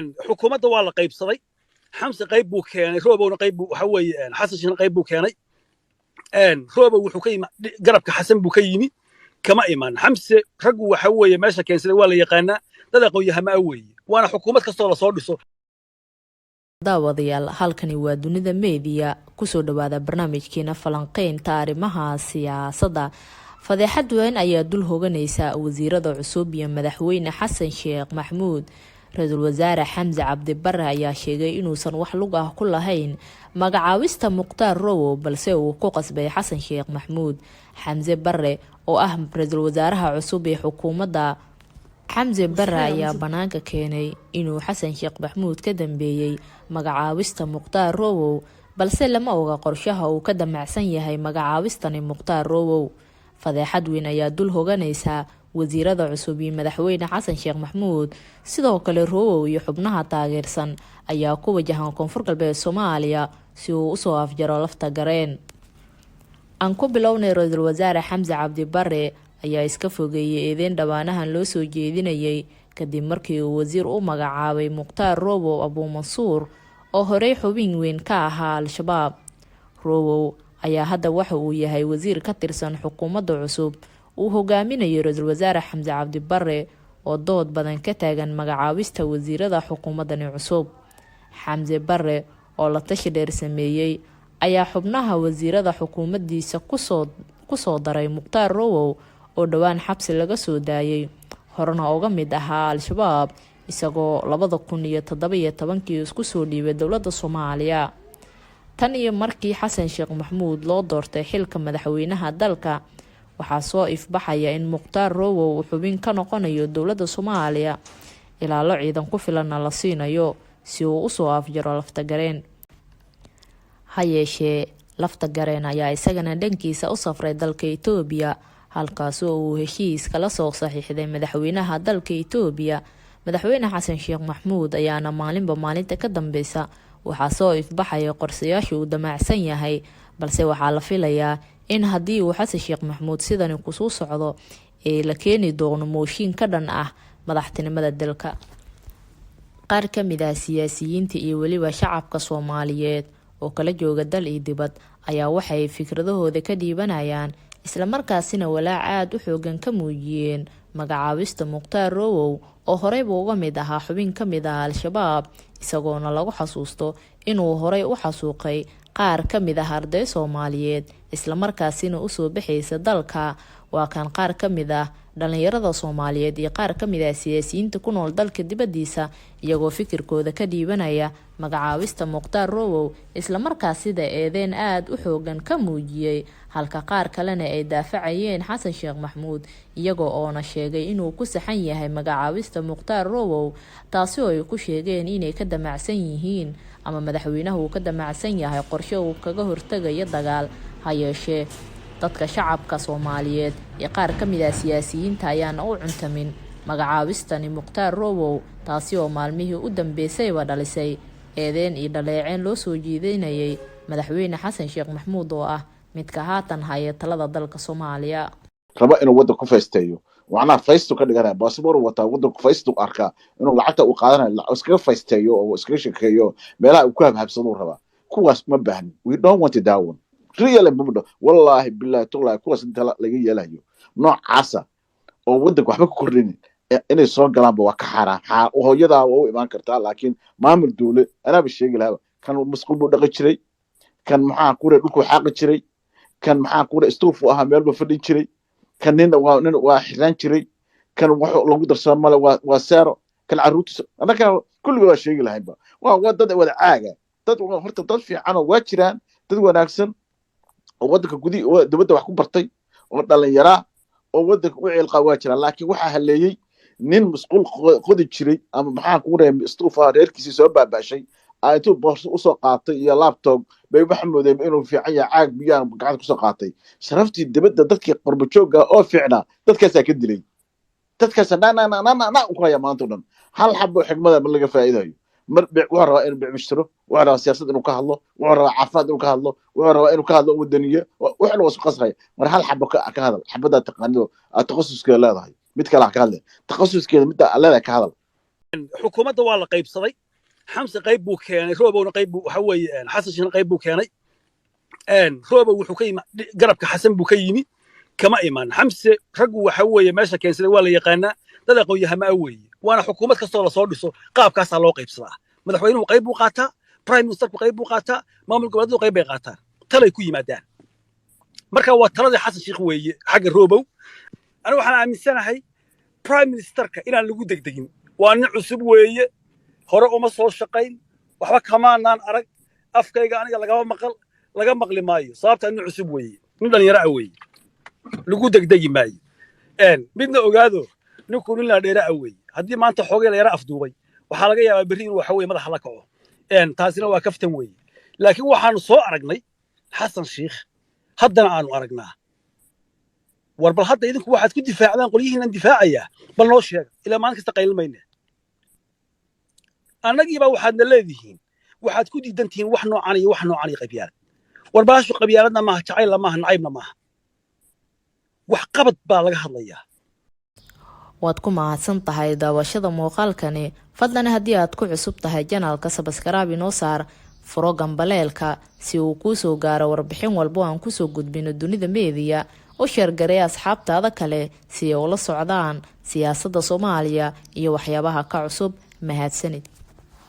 Xukuumadda waa la qaybsaday. Xamse qayb buu keenay, Roobowna qayb buu, waxa weeye, Xasan Shiina qayb buu keenay. Roobow wuxuu ka yimi garabka Xasan buu ka yimi, kama iman Xamse. Raggu waxa weeye meesha keensaday waa la yaqaanaa, dad aqoon-yahama weeye, waana xukuumad kastoo lasoo dhiso. Daawadayaal, halkani waa Dunida Media. Kusoo dhawaada barnaamijkeena falanqeynta arrimaha siyaasadda. Fadeexad weyn ayaa dul hoganaysa wasiirada cusub iyo Madaxweyne Xasan Sheekh Maxmuud. Ra-iisul Wasaare Xamse Cabdi Bare ayaa sheegay inuusan wax lug ah ku lahayn magacaabista Mukhtaar Rowow, balse uu ku qasbay Xasan Sheekh Maxmuud. Xamse Bare oo ah ra-iisul wasaaraha cusub ee xukuumadda Xamse Bare ayaa banaanka keenay inuu Xasan Sheekh Maxmuud ka dambeeyey magacaabista Mukhtaar Rowow, balse lama oga qorshaha uu ka damacsan yahay magacaabistani Mukhtaar Rowow. Fadeexad weyn ayaa dul hoganaysa wasiirada cusub iyo Madaxweyne Xasan Sheekh Maxmuud. Sidoo kale, Rowow iyo xubnaha taageersan ayaa ku wajahan Koonfur Galbeed Soomaaliya si uu usoo afjaro Lafta Gareen. Aan ku bilownay, ra-iisul Wasaare Xamse Cabdi Bare ayaa iska fogeeyay eedeyn dhawaanahan loo soo jeedinayay, kadib markii uu wasiir u magacaabay Mukhtaar Robow Abuumansuur oo horey xubin weyn ka ahaa Al-Shabaab. Robow ayaa hadda waxa uu yahay wasiir ka tirsan xukuumadda cusub uu hogaaminayo ra-iisul Wasaare Xamse Cabdi Bare, oo dood badan ka taagan magacaabista wasiirada xukuumadani cusub. Xamse Bare oo la tashi dheer sameeyey ayaa xubnaha wasiirada xukuumaddiisa kusoo daray Mukhtaar Rowow, oo dhowaan xabsi laga soo daayay, horena uga mid ahaa Al-Shabaab, isagoo 2017-kii isku soo dhiibay dowladda Soomaaliya. Tan iyo markii Xasan Sheekh Maxmuud loo doortay xilka madaxweynaha dalka, waxaa soo ifbaxaya in Mukhtaar Rowow uu xubin ka noqonayo dowladda Soomaaliya, ilaalo ciidan ku filanna la siinayo si uu usoo afjaro Laftagareen. Ha yeeshee, Lafta Gareen ayaa isagana dhankiisa u safray dalka Itoobiya, halkaas oo uu heshiis kala soo saxiixday madaxweynaha dalka Itoobiya. Madaxweyne Xasan Sheekh Maxmuud ayaana maalinba maalinta ka dambeysa waxaa soo ifbaxaya qorsayaasha uu damacsan yahay, balse waxaa la filayaa in haddii uu Xasan Sheekh Maxmuud sidani kusuu socdo ee la keeni doono mooshiin ka dhan ah madaxtinimada dalka. Qaar kamid ah siyaasiyiinta iyo weliba shacabka Soomaaliyeed oo kala jooga dal iyo dibad ayaa waxay fikradahooda ka dhiibanayaan, islamarkaasina walaac aada u xoogan ka muujiyeen magacaabista Mukhtaar Rowow, oo horeyba uga mid ahaa xubin kamid ah Al-Shabaab, isagoona lagu xasuusto inuu horey u xasuuqay qaar kamid ah arday Soomaaliyeed, islamarkaasina usoo baxaysa dalka. Waa kan qaar kamid ah dhalinyarada Soomaaliyeed iyo qaar kamid ah siyaasiyiinta ku nool dalka dibadiisa, iyagoo fikirkooda ka dhiibanaya magacaabista Mukhtaar Rowow, islamarkaasida eedeyn aada u xoogan ka muujiyey, halka qaar kalena ay daafacayeen Xasan Sheekh Maxmuud, iyagoo oona sheegay inuu ku saxan yahay magacaabista Mukhtaar Rowow, taasi oo ay ku sheegeen inay ka damacsan yihiin ama madaxweynaha uu ka damacsan yahay qorshe uu kaga hortagayo dagaal. Ha yeeshee, dadka shacabka Soomaaliyeed iyo qaar kamid ah siyaasiyiinta ayaana u cuntamin magacaabistani Mukhtaar Rowow, taasi oo maalmihii u dambeysayba dhalisay eedeyn iyo dhaleeceyn loo soo jeedinayay Madaxweyne Xasan Sheekh Maxmuud, oo ah midka haatan haya talada dalka Soomaaliya. Raba inuu waddanka ku faysteeyo, macnaha faystu ka dhiganaya, baasboor wataa, waddanku faystu arkaa inuu lacagta uu qaadanayo iskaga faysteeyo oo iskaga shekeeyo, meelaha uu ku habhabsaduu rabaa. Kuwaas ma baahnin. We don't want that one, really. Mabdo, wallahi, billahi, tullahi, kuwaas inta laga yeelayo noocaasa oo waddanka waxba ku kordhinin inay soo galaanba waa ka xaaraan. Hooyadaa waa u imaan kartaa, laakiin maamul dowle anaaba sheegi lahaba. Kan masquul buu dhaqi jiray, kan maxaa kure dhulkuu xaaqi jiray, kan maxaa kure stuufu ahaa, meel buu fadhin jiray, kan nin waa nin waa xiraan jiray, kan wax lagu darsado male, waa seero, kan carruurtiisa annaka kulliga waa sheegi lahaynba. Waa dad wada caaga. Dad horta dad fiicanoo waa jiraan, dad wanaagsan oo waddanka gudi dibadda wax ku bartay oo dhalinyaraa oo waddanka u ciilqaa waa jiraan, laakiin waxaa haleeyey nin musquul qodi jiray ama maxaa kugu dhahay stuufa reerkiisii soo baaba'shay, intuu boorso usoo qaatay iyo laptop bay waxa moodeen inuu fiican yahay, caag biyaha gacanta kusoo qaatay. Sharaftii dibadda dadkii qorbajoogga oo fiicnaa dadkaasaa ka dilay, dadkaasa na na na na na na ku haya maanta o dhan. Hal xabo xigmada ma laga faa'iidayo. Mar wuxuu rabaa inuu bicbishtiro, wuxuu rabaa siyaasad inuu ka hadlo, wuxuu rabaa caafimaad inuu ka hadlo, wuxuu rabaa inuu ka hadlo wadaniye, wuxuna waa isku qasraya. Mar hal xabo ka hadal, xabadaa taqaanido aad takhasuskeeda leedahay. Mid kale ha ka hadle, takhasuskeeda midda leedahay ka hadal. Xukuumadda waa la qaybsaday. Xamse qayb buu keenay, Roobowna qayb buu, waxa weeye, Xasan Shiikhna qayb buu keenay. Roobow wuxuu ka yimi garabka Xasan buu ka yimi, kama iman Xamse. Raggu waxa weeye meesha keensaday waa la yaqaanaa, dad aqoon-yahama weeye. Waana xukuumad kastoo lasoo dhiso qaabkaasaa loo qaybsadaa. Madaxweynuhu qayb buu qaataa, prime ministerku qayb buu qaataa, maamul goboleedyadu qayb bay qaataan, talay ku yimaadaan. Marka waa taladii Xasan Sheikh weeye xagga Roobow. Anigu waxaan aaminsanahay prime ministerka inaan lagu degdegin. Waa nin cusub weeye, hore uma soo shaqayn, waxba kamaanaan arag, afkayga aniga lagama maqal, laga maqli maayo, sababtaa nin cusub weeye, nin dhalinyaro ah weeye, lagu degdegi maayo. Midna ogaado, ninku nin laandheera ah weeye. Haddii maanta xoogay la yara afduubay, waxaa laga yaabaa berri inuu waxa weeye madaxa la kaco. Taasina waa kaftan weeye. Laakiin waxaanu soo aragnay Xasan Sheikh, haddana aanu aragnaa. War bal hadda idinku waxaad ku difaacdaan qolyihiinan difaacayaa, bal noo sheega. Ilaa maalin kasta qaylin mayne. Annagiibaa waxaadna leedihiin, waxaad ku diidan tihiin wax noocan iyo wax noocan iyo qabyaalad. War baashu qabyaaladna maaha, jacaylna maaha, nacaybna maaha, wax qabad baa laga hadlayaa. Waad ku mahadsan tahay daawashada muuqaalkani. Fadlan haddii aad ku cusub tahay channelka, subscribe inoo saar, furo gambaleelka si uu kuu soo gaaro warbixin walbo aan kusoo gudbino Dunida Media. U share garee asxaabtaada kale si ay ula socdaan siyaasadda Soomaaliya iyo waxyaabaha ka cusub. Mahadsanid.